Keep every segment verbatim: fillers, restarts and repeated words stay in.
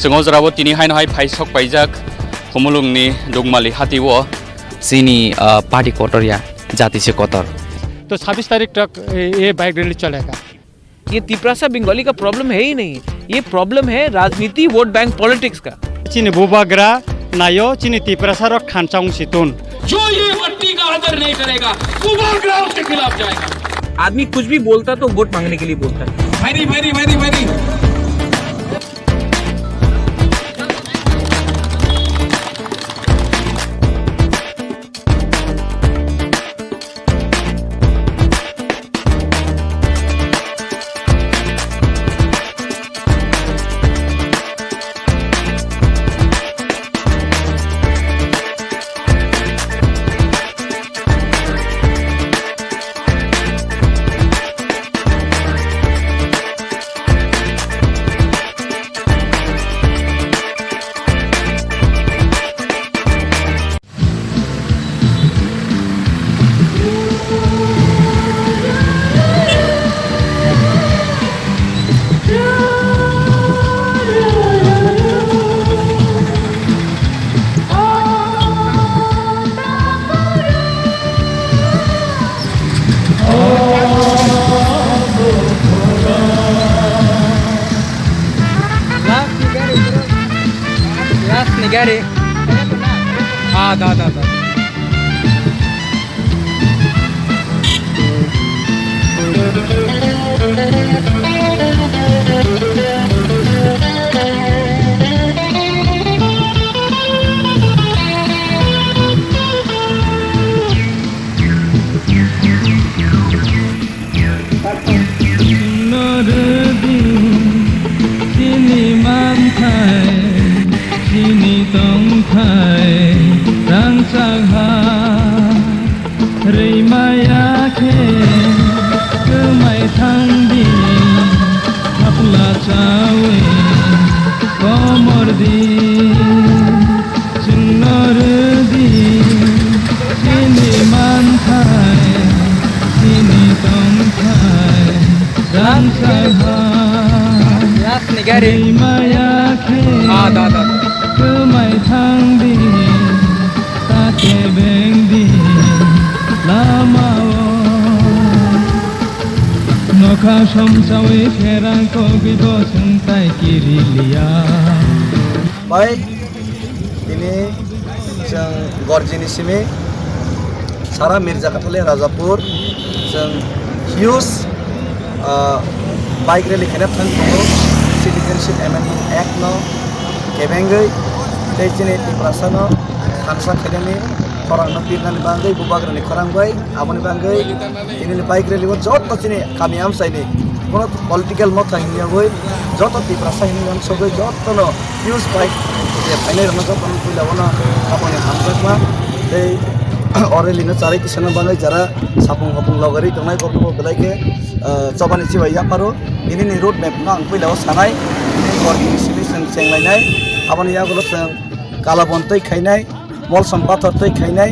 Chwng o jorao tini haino hai phai sok paijak Khumulwngni Dukmali hatio. Chini, ah, party kotor ya, jati se kotor. तो छब्बीस तारीख तक ये, ये bike rally चलेगा। ये तिपरासा बंगाली का प्रॉब्लम है ही नहीं, ये प्रॉब्लम है राजनीति, वोट बैंक पॉलिटिक्स का। Chini bubagra naio, chini Tiprasa rok khansa wng si tun. जो ये मट्टी का आदर नहीं करेगा, वो बागराव के खिलाफ जाएगा। आदमी कुछ भी बोलता तो वोट मांगने के लिए बोलता है। Very, very, very, very। Last ni gari, bro. Last ni gari. Ah, da, da, da. Chwngno rwdi chini manthai, chini tongthai rangchak ha. Rwi maya khe kwmai thangdi, thapla chawi komordi. Chwngno rwdi chini manthai, chini tongthai, rangchak ha. Last ni gari. Twi maya khe. Ah, da, da, da. Kwmai thangdi, ta kebengdi lamao. Nokha somsawi kherang kogwi bo chwng tai kiriliya. Bai. Tini chwng Gorjini simi sara Mirja Kathali Rajapur chwng huge, ah, bike rally khaina thang tongo, Citizenship Amendment Act no kebengwi tei chini Tiprasa no thansa khainani khorang no pirnani bagwi bubagrani khorang bai aboni bagwi tini ni bike rally o joto chini kami amchai ni kono political motha hinwi joto Tiprasa hinwi mansugwi joto no huge bike je phainai rokno jotono puila bono aboni hamjakma tei o rally no charwi tisana bagwi jara sapung hopung logari tongnai borokno bo belai khe, ah, chobani chibai yapharo. Tini ni road map no ang puila o sanai, tini borokni simi chwng chenglainai, aboni yagulo chwng Kalabon twi khainai, Molsom pathor twi khainai,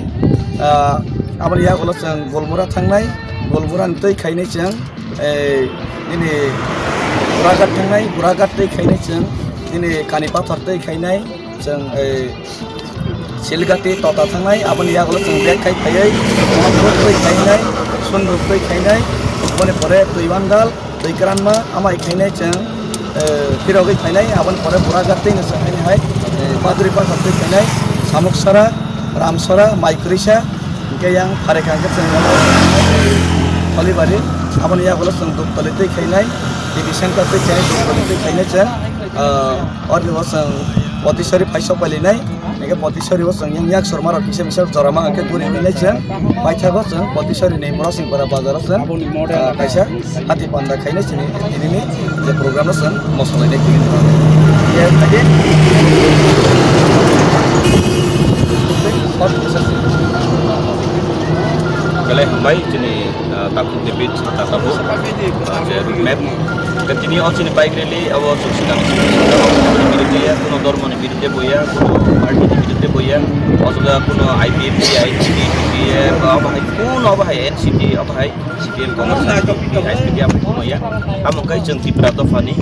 ah, aboni yagulo chwng Golmura thangnai, Golmura ni twi khainai chwng eh, nini Buragat thangnai, Buragat tei khainai chwng, nini Kani Pathor tei khainai chwng, eh, Silgati Tota thangnai, aboni yagulo chwng bek khai phaiwi, Mohammed tei khainai, Sunruk tei khainai, aboni pore Twiwandal, Twikranma, amai khainai chwng, eh, phirogwi phainai, aboni pore Buragat tei no chwng haini hai, eh, Badri Pathor tei khainai, Samuksara, Ramsara, Maikrisa, Hingke yang pharekha hingke chwng Kholibari, aboni yagulo chwng Duktoli twi khainai, T V Center twi khainai, Duktoli twi khainai chwng, ah, orni bo chwng Potisori phaisok pailinai, hingke Potisori bo chwng yang yak sorma rok kisa misa jora ma hingke guri hinai chwng, paithago chwng Potisori ni Murasingpara bazaro chwng, ah, kaisa hati panda khainai chini tini ni je program no chwng mosolai nai kini. Ye thagi. Belai hambai chini, ah, takhuk ni bit saka tabuk, ah, je road map. Tini o chini bike rally abo chwng swkang swkang swkang biruddhe ya, kuno dhormoni biruddhe bo ya, kuno party ni biruddhe bo ya, o jaga kuno I P F T, I N P T, T P F, abo hai kuno abo hai N C T, abo hai C P M, Congress, I P F T, I P F T abo kuno ya. Amo kai chwng Tipra dophani,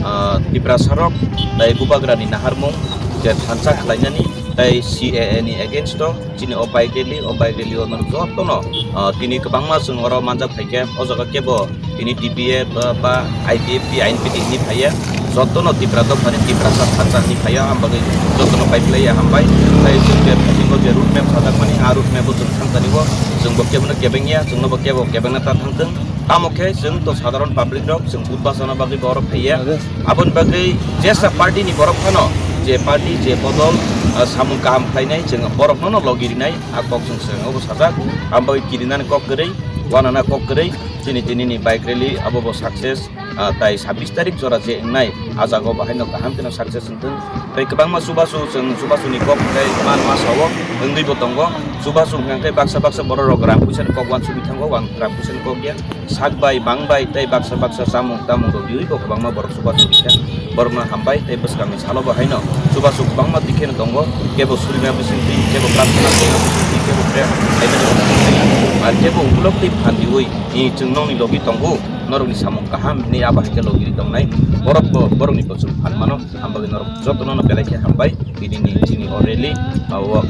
ah, Tiprasa rok tei Bubagrani naharmung je thansa khlainani tei C A A ni against o chini o bike rally, o bike rally o nang jotono, ah, tini kwbangma chwng oro manjak phaikhe o jaga kebo tini T P F, ah, ba I P F T, I N P T hwnwi phaiya, jotono Tipra dophani Tiprasa thansa hwnwi phaiya, ang bagwi jotono pai phlaiya hambai. Tei chwng je phaisingbo je road map sajakmani, a road map o chwng thangtani o chwngbo kebono kebengya, chwngnobo kebo kebengna ta thangthwng. Tamo khe chwng to sadharon public rok chwng vote bachana bagwi borok phaiya. Aboni bagwi jesa party ni borok phano je party je bodol, ah, samung kaham khlainai chwng borokno no logi rinai a kok chwng swkango bo sajak. Ang bagwi kirinani kok kwrwi, wanana kok kwrwi, chini tini ni bike rally abo bo success, ah, tai sabbish tarik jora je wngnai a jaga o bo haino kaham kheno success wngthwng. Tei kwbangma chubachu chwng chubachu ni kok tei man ma sao wngwi bo tongo. Chubachu hwnkha khe baksa baksa borok rok rang puisa ni kok uansugwi thango, uan rang puisa ni kok ya. Sak bai, bang bai, tei baksa baksa chamung tamung rok riui bo kwbangma borok chubachu rikha. Borokno hambai tei bwskangni salo bo haino chubachu kwbangma twi kheno tongo, kebo surima bisingtwi, kebo prarthana surima bisingtwi, kebo prayer khaimani bisingtwi, ar kebo ukulok twi phan riui, i chwng nokni logi tongo, norokni samung kaham hinwi abo hai khe logi tongnai, borok bo borokni bo chwng phan mano. Ang bagwi norok jotono no belai khe hambai, tini ni chini o rally, ah, o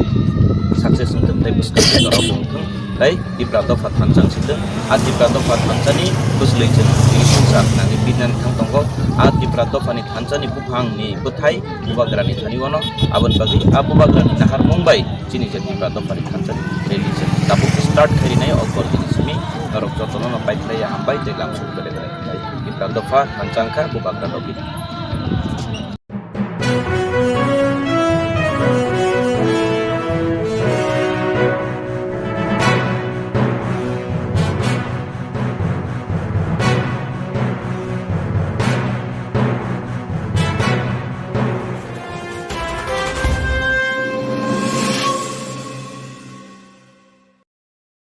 success wngthwng tei bwskang norok bo wngthwng tei Tipra dopha thansa wng sitwng. A Tipra dopha thansa ni bwswlwi chwng tini swngchar nangwi birnani thang tongo. A Tipra dopha ni thansa ni buphang ni bwthai Bubagra ni thani wano, aboni bagwi a Bubagra ni naharmung bai chini je Tipra dopha ni thansa ni rally chwng tabuk start khai rinai o gor tini simi norok jotono no pai khlai ya hambai tei lam suk bere bere khlai. Tipra dopha thansa wngkha Bubagra logi.